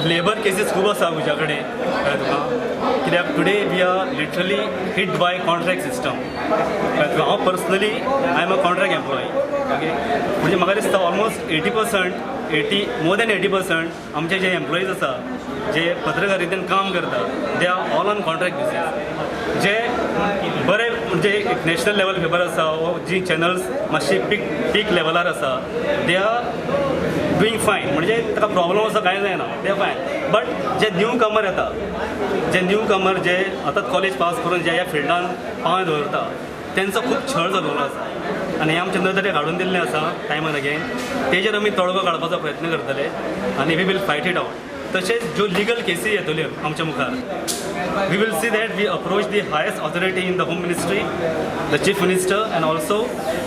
Labour cases खूब आसा म्हज्या कडेन, कळ्ळें तुका? कित्याक today we are literally hit by contract system, कळ्ळें तुका? हांव personally, I am a contract employee, okay? म्हणजे म्हाका दिसता almost 80%, 80, more than 80% आमचे जे एम्प्लॉईज आसा, जे पत्रकारितेन काम करता, they are all on contract basis. जे बरे, म्हणजे एक नॅशनल लेवल पेपर आसा वो जी चॅनल्स मातशी पीक लेवलार आसा, they are doing fine. म्हणजे ताका प्रॉब्लम असो कांय जायना, ते फायन. बट जे न्यू कमर येता, जे न्यू कमर, जे आतां कॉलेज पास करून जे ह्या फिल्डान पांय दवरता, तेंचो खूब छळ जाल्लो आसा आनी हें आमच्या नदरेक हाडून दिल्लें आसा टायम एंड अगेन. तेजेर आमी तोडगो काडपाचो प्रयत्न करतले आनी we will fight it out. तशेंच ज्यो लिगल केसी येतल्यो आमच्या मुखार, we will see that we approach the highest authority in the home ministry, the chief minister, and also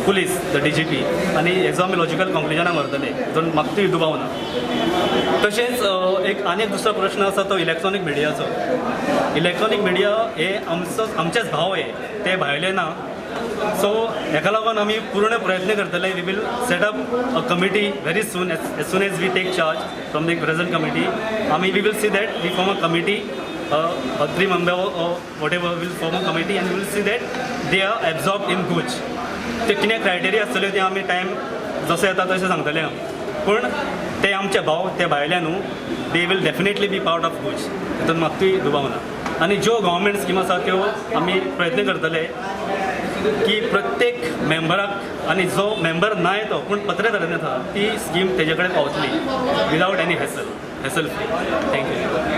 police, the DGP. आनी हेजो आमी लॉजिकल कंक्लुजनाक व्हरतले, हितून मात्तूय दुबाव ना. तशेंच एक आनी एक दुसरो प्रश्न आसा तो इलेक्ट्रॉनीक मिडियाचो. इलेक्ट्रॉनीक मिडिया हे आमचो, आमचेच भाव हे, ते भायले ना. सो हेका लागून आमी पूर्ण प्रयत्न करतले. We will set up a committee very soon. As soon as we take charge from the present committee, आमी we will see that we form a committee, three member or whatever will form a committee and we will see that they are absorbed in GOJH. ते कितें criteria आसतल्यो ते आमी time जसो येता तशें सांगतले हांव. पूण ते आमचे भाव, ते भायले न्हू. They will definitely be part of GOJH, तितून मात्तूय दुबाव ना. आनी ज्यो गव्हर्मेंट स्कीम आसा त्यो आमी प्रयत्न करतले की प्रत्येक मेंबराक आनी जो मेंबर ना येतो पूण पत्रकारांनी आसा, ती स्कीम तेजे कडेन पावतली without any hassle, hassle free. Thank you.